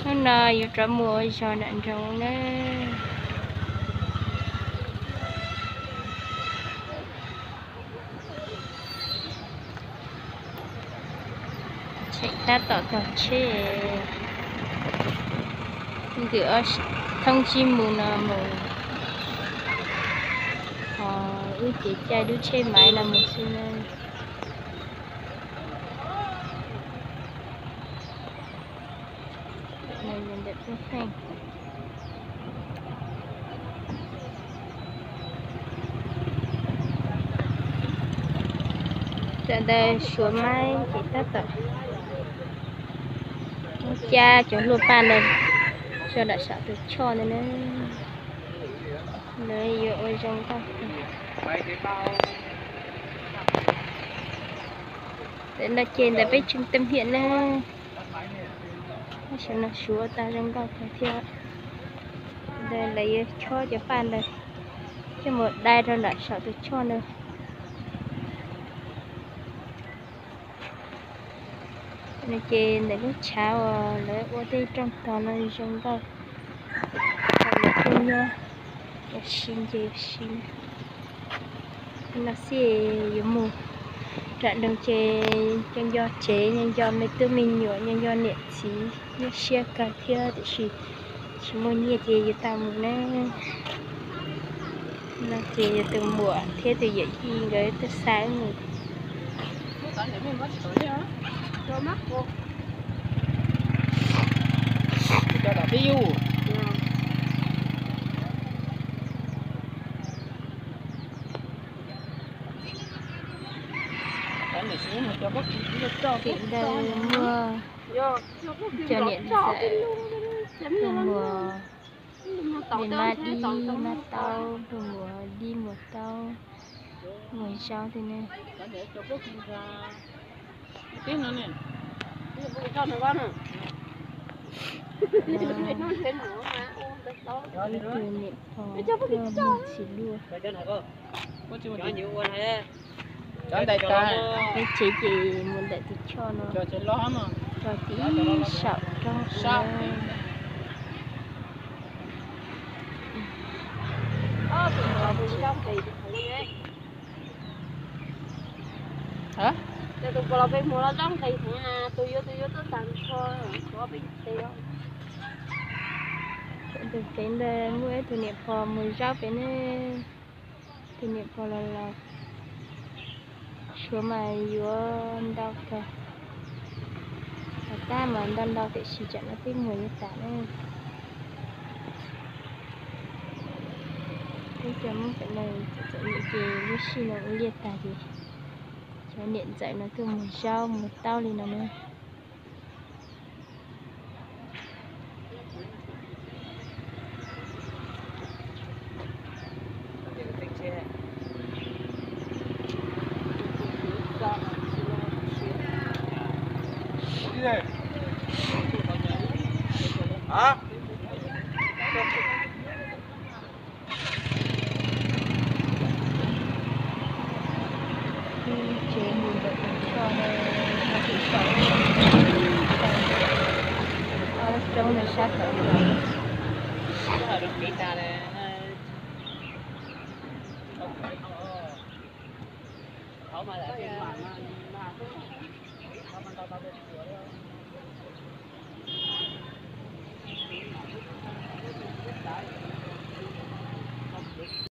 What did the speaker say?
Hnub no yuav rov mus ua zog nram nroog na. Tseem tab tom tog tsheb, ntawm thoob tsib mus no mus, ho wb cev caij lub tsheb maiv no mus xwb na. Ntawm Phaj Pheej, tam ntawd Suav Maib ces tab tom muab cab cov hlua paj ntawd rau nram saum tus choj ntawd na. Lawv yuav ua zoo nkauj. Tam no ces ntawm peb tseem teem hiam na. Tab sis no Suav ua tau zoo nkauj kawg thiab. Ntawd lawv yuav chob cov paj ntawd coj mus dai rau nram saum tus choj ntawd. No ces ntawm lub tshav uas lawv ua tej rooj tog no zoo nkauj, lawv kuj nyob ua si nce ua si. No xij yuav mus nram nroog ces nco nco tsev, nco nco me tub me nyuam, nco nco niam txiv, nyuaj siab kawg thiab tiam sis tsis muaj nyiaj ces yuav tau mus na. No ces yog tus muam thiab tus yawm yij nkawd tuaj xa wb mus. Tim ntawd muaj cov niam ntxawm, tus muam Mab Dib Mab Taub, tus muam Dib muam Taub, muam Zaub tej ne. Ib tug niam pog tuaj mus tsis luaj. Cov ntawd tas, peb tsev ces mus ntawm tus choj no, rau tim saum roob ua. Tus pog los peb mus los zaub nqis heev na, tus yuav tus yuav tuaj tag nrho, tus peb ntawd muaj ib tug niam pog mus zaub pem ne, tus niam pog los laus, suav mas yuav ntau kawg, tab mas ntau ntau tiam sis tsam no twb muag yuav tas na. Peb cov Hmoob pem no txom txom nyem ces lub sij no ua liaj tag ces cov niam ntxawm no tuaj mus zaub mus taub li no na. Tsev mus ntawm tus choj no, tus choj, ob lub roob no sab tod.